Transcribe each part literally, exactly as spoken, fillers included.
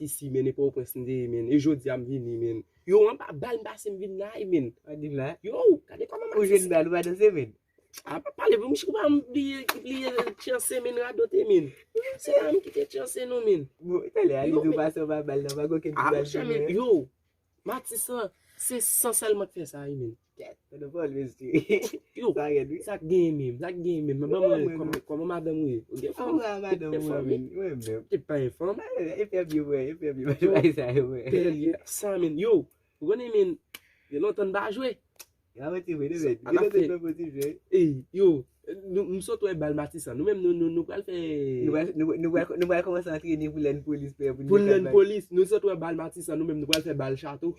Matisan, men, e Pòtoprens m te ye, men. E jodi a m vini, men. Yo, anba bal m pase m vin la, men. Yo, gade kòman Matisan. Ou jwenn bal, ou pa danse, men. A pa pale pou m, chiko pa m bliye, bliye chanse, men, radote, men. Se pa m ki te chanse, non, men. Bon, talè a li di w pase anba bal nan, pa gen okenn ti bal ki gen. Yo, Matisan, se san sèlman k fè sa, wi, men. Kèt, tande pawòl, mesye. Yo, sa rèd, wi. Sa k genyen menm, sa k genyen menm. Ban mwen, kòman, kòman madanm ou ye? Ou gen fanm? Mwen madanm mwen, men, mwen menm. Te pa gen fanm? E fè byen, mwen, e fè byen, mwen, bagay sa yo, mwen. Bèl, sa, men. Yo, ou konnen, men, gen lontan n pa jwe. Gen lontan, men, gen lontan n pa jwe. Ey, yo, nou, m sot wè bal Matisan. Nou menm, nou, nou, nou pral fè. Nou pral, nou, nou pral, nou pral kòmanse antrene pou lè n polis, pè, pou n. Pou lè n polis, nou sot wè bal Matisan, nou menm, nou pral fè bal chato.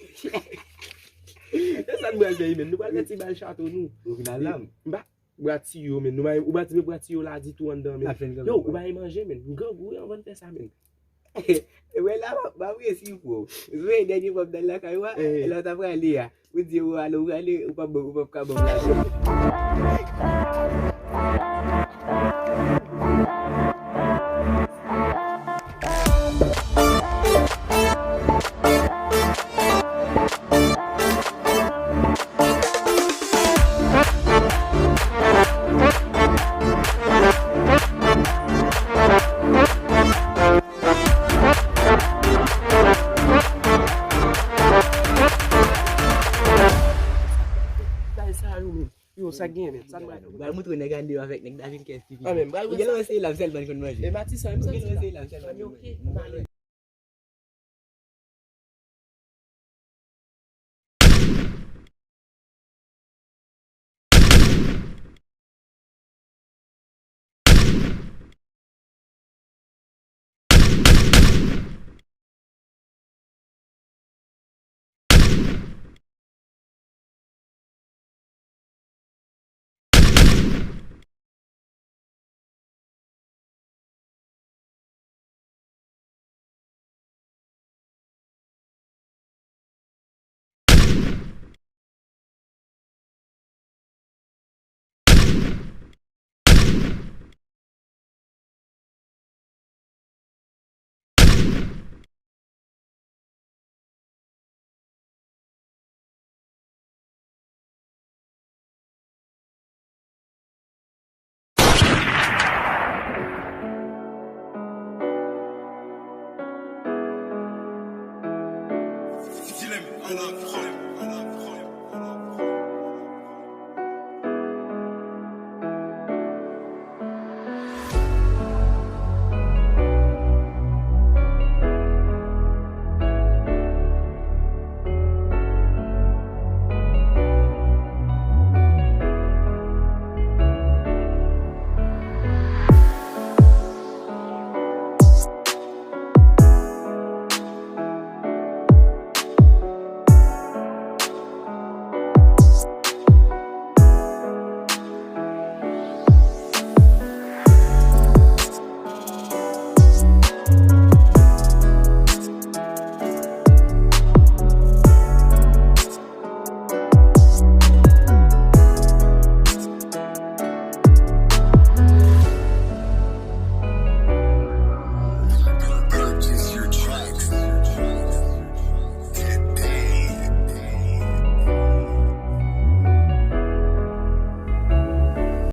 Se sa n pral fè, men. Nou pral fè ti bal chato, nou. Ou vin al la, m pa bwatiyo, men. Nou pa, ou pa ti men bwatiyo la ditou anndan, men. Yo, ou pa manje, men. M grangou, wi, anvan n fè sa, men. E wè la, m ap, m ap resi pou ou. Ou wè, dènye fwa m t al lakay ou a, lè w t ap prale a. Ou di, ou ale, ou prale, ou p ap, ou p ap ka ban m lajan. Sa yo menm. Yo, sa gen menm. Sa nou pral fè? Pral montre nèg andeyo avèk nèg Davin K S T V. Ah, men, pral wè sa. Ou gen lè wè se la m sèlman konn manje. E Matisan, m santi la. Ou gen lè wè se la m sèlman konn manje.